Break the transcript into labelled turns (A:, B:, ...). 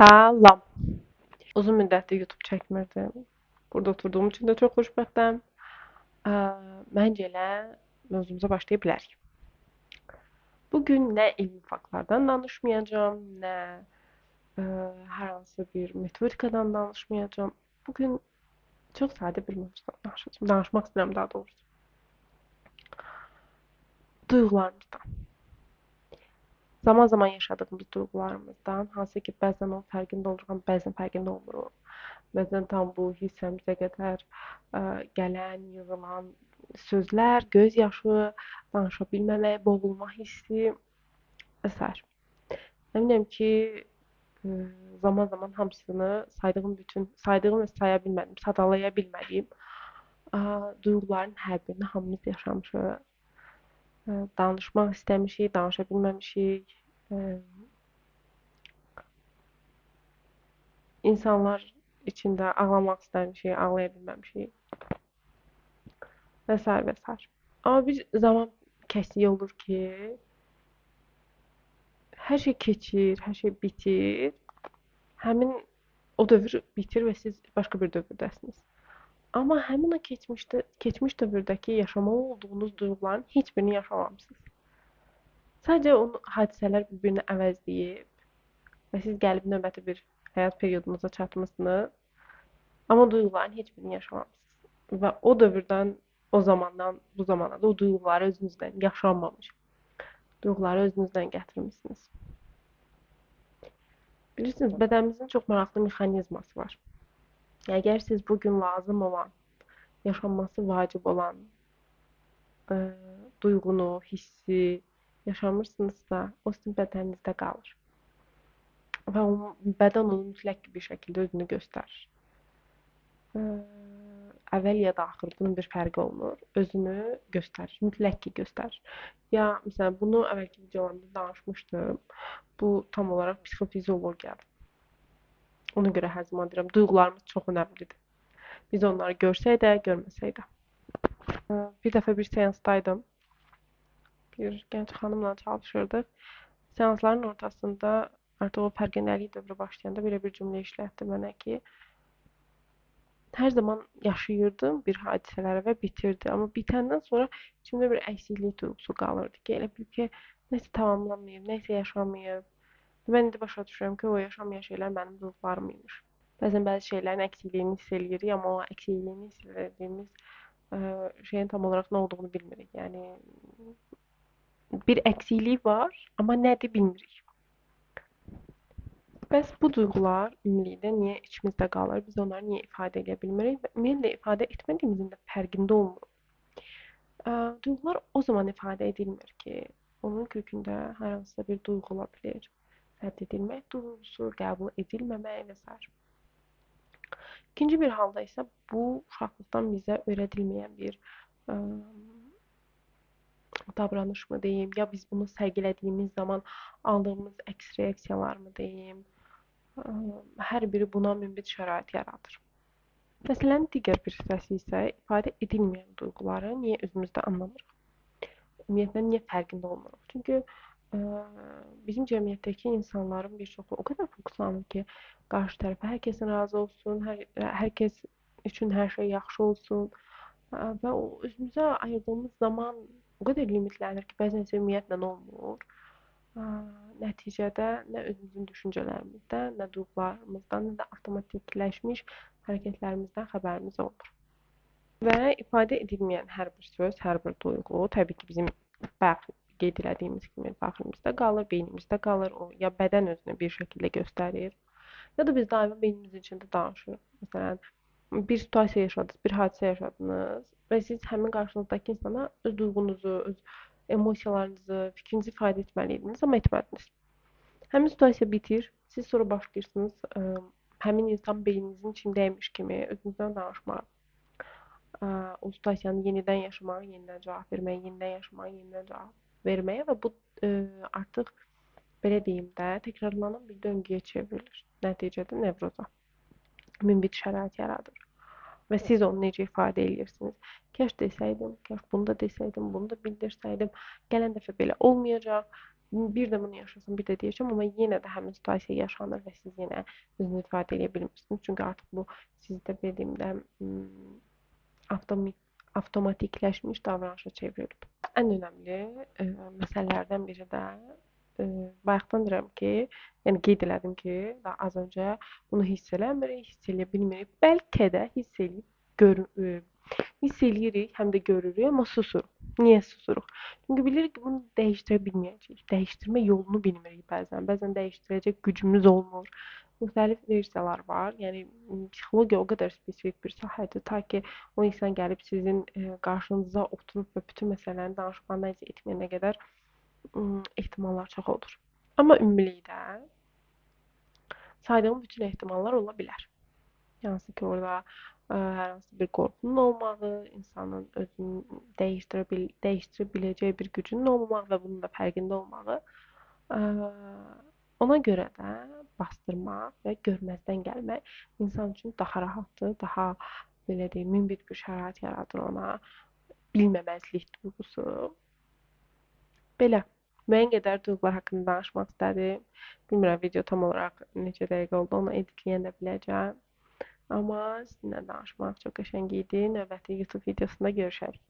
A: Salam. Uzun müddətdir YouTube çəkmirdim. Burada oturduğum üçün də çox xoşbəxtəm. Məncə elə mövzumuza başlaya bilərik. Bugün nə elmi faktlardan danışmayacağam, nə hər hansı bir metodikadan danışmayacağam. Bugün çox sadə bir mövzudan danışacağam. Danışmaq istəyirəm daha doğrusu. Duyğularımızdan. Zaman-zaman yaşadığımız duyğularımızdan, hansı ki bəzən onun fərqində oluruq, amma bəzən fərqində olmuruq. Bəzən tam bu hissəmizə qədər gələn, yığılan sözlər, göz yaşı, danışa bilməmək, boğulma hissi və sair. Əminəm ki, zaman-zaman hamısını saydığım bütün, saydığım və saya bilmədiyim, sadalaya bilmədiyim duyğuların hər birini hamımız yaşamışıq. Danışmaq istəmişik, danışa bilməmişik. İnsanlar içində ağlamaq istəmişik, ağlaya bilməmişik və sair və sair. Amma bir zaman kəsiyi olur ki, hər şey keçir, hər şey bitir. Həmin o dövr bitir və siz başqa bir dövrdəsiniz. Amma həmin o keçmiş dövrdəki yaşamalı olduğunuz duyğuların heç birini yaşamamışsınız. Sadəcə o hadisələr bir-birini əvəzləyib və siz gəlib növbəti bir həyat periodunuza çatmışsınız. Amma duyğuların heç birini yaşamamışsınız. Və o dövrdən, o zamandan bu zamana da o duyğuları özünüzdən yaşanmamış duyğuları özünüzdən gətirmişsiniz. Bilirsiniz, bədənimizin çox maraqlı mexanizması var. Əgər siz bugün lazım olan, yaşanması vacib olan duyğunu, hissi yaşamırsınızsa, o sizin bədəninizdə qalır. Və bədən onu mütləq bir şəkildə özünü göstərir. Əvvəl ya da axır, bunun bir fərqi olmur. Özünü göstərir, mütləq ki göstərir. Ya, məsələn, bunu əvvəlki videolarımda danışmışdım. Bu tam olaraq psixofiziologiyadır. Ona görə hər zaman deyirəm, duyğularımız çox önəmlidir. Biz onları görsək də, görməsək də. Bir dəfə bir seansdaydım. Bir gənc xanımla çalışırdıq. Seansların ortasında artıq o fərqindəlik dövrü başlayanda belə bir cümlə işlətdi mənə ki, hər zaman yaşayırdım bir hadisələrə və bitirdi. Amma bitəndən sonra içimdə bir əksiklik duyğusu qalırdı ki, elə bil ki, nəsə tamamlanmayıb, nəsə yaşamayıb. Mən indi başa düşürəm ki, o yaşamayan şeylər mənim duyğularım imiş. Bəzən bəzi şeylərin əksikliyini hiss eləyirik, amma o əksikliyini hiss elədiyimiz şeyin tam olaraq nə olduğunu bilmirik. Yəni, bir əksiklik var, amma nədir bilmirik. Bəs bu duyğular ümumilikdə niyə içimizdə qalır? Biz onları niyə ifadə edə bilmirik? Və ümumiyyətlə ifadə etmədiyimizin də fərqində olmuruq. Duyğular o zaman ifadə edilmir ki, onun kökündə hər hansısa bir duyğu ola bilir. Rədd edilmək duyğusu, qəbul edilməmək və sair. İkinci bir halda isə bu uşaqlıqdan bizə öyrədilməyən bir davranış mı deyim, ya biz bunu sərgilədiyimiz zaman aldığımız əks reaksiyalar mı deyim, hər biri buna münbit şərait yaradır. Məsələnin digər bir hissəsi isə ifadə edilməyən duyğuları niyə özümüzdə anlamırıq? Ümumiyyətlə, niyə fərqində olmuruq? Çünki bizim cəmiyyətdəki insanların bir çoxu o qədər fokuslanır ki, qarşı tərəfə hər kəsin razı olsun, hər kəs üçün hər şey yaxşı olsun və o özümüzə ayırdığımız zaman o qədər limitlənir ki, bəzən isə ümumiyyətlə olmur. Nəticədə nə özümüzün düşüncələrimizdən, nə duyğularımızdan, nə də avtomatikləşmiş hərəkətlərimizdən xəbərimiz olmur. Və ifadə edilməyən hər bir söz, hər bir duyğu təbii ki, bizim bayaq qeyd elədiyimiz kimi daxilimizdə qalır, beynimizdə qalır, o ya bədən özünü bir şəkildə göstərir, ya da biz daima beynimizin içində danışırıq. Məsələn, bir situasiya yaşadınız, bir hadisə yaşadınız və siz həmin qarşınızdakı insana öz duyğunuzu, öz emosiyalarınızı, fikrinizi ifadə etməli idiniz, amma etmədiniz. Həmin situasiya bitir, siz sonra başlayırsınız həmin insan beyninizin içindəymiş kimi özünüzdən danışmağa, o situasiyanı yenidən yaşamağa, yenidən cavab verməyə, yenidən yaşamağa, yenidən cavab verməyə və bu artıq belə deyim də təkrarlanan bir döngüyə çevrilir. Nəticədə nevroza münbit şərait yaradır. Və siz onu necə ifadə edirsiniz? Kaş desəydim, kaş bunu da desəydim, bunu da bildirsəydim, gələn dəfə belə olmayacaq. Bir də bunu yaşasam, bir də deyəcəm, amma yenə də həmin situasiya yaşanır və siz yenə özünüzü ifadə edə bilmirsiniz. Çünki artıq bu sizdə dediyimdə avtomatikləşmiş davranışa çevrilib. Ən önəmli məsələlərdən biri də bayaqdan deyirəm ki, yəni qeyd elədim ki, daha az öncə bunu hiss eləmirik, hiss eləyə bilmirik. Bəlkə də hiss eləyib hiss eləyirik, həm də görürük, amma susuruq. Niyə susuruq? Çünki bilirik ki, bunu dəyişdirə bilməyəcəyik. Dəyişdirmə yolunu bilmirik bəzən. Bəzən dəyişdirəcək gücümüz olmur. Müxtəlif versiyalar var. Yəni psixologiya o qədər spesifik bir sahədir, ta ki o insan gəlib sizin qarşınıza oturub və bütün məsələni danışıb analiz etməyənə qədər ehtimallar çox olur. Amma ümumilikdə saydığım bütün ehtimallar ola bilər. Hansı ki, orada hər hansı bir qorxunun olmağı, insanın özünü dəyişdirə biləcəyi bir gücünün olmamağı və bunun da fərqində olmağı. Ona görə də bastırmaq və görməzdən gəlmək insan üçün daha rahatdır, daha belə deyim, münbit bir şərait yaradır ona, bilməməzlik duyğusu. Belə, müəyyən qədər duyğular haqqında danışmaq istədim. Bilmirəm, video tam olaraq neçə dəqiqə oldu, onu editləyən də biləcəm. Amma sizinlə danışmaq çox qəşəng idi. Növbəti YouTube videosunda görüşərik.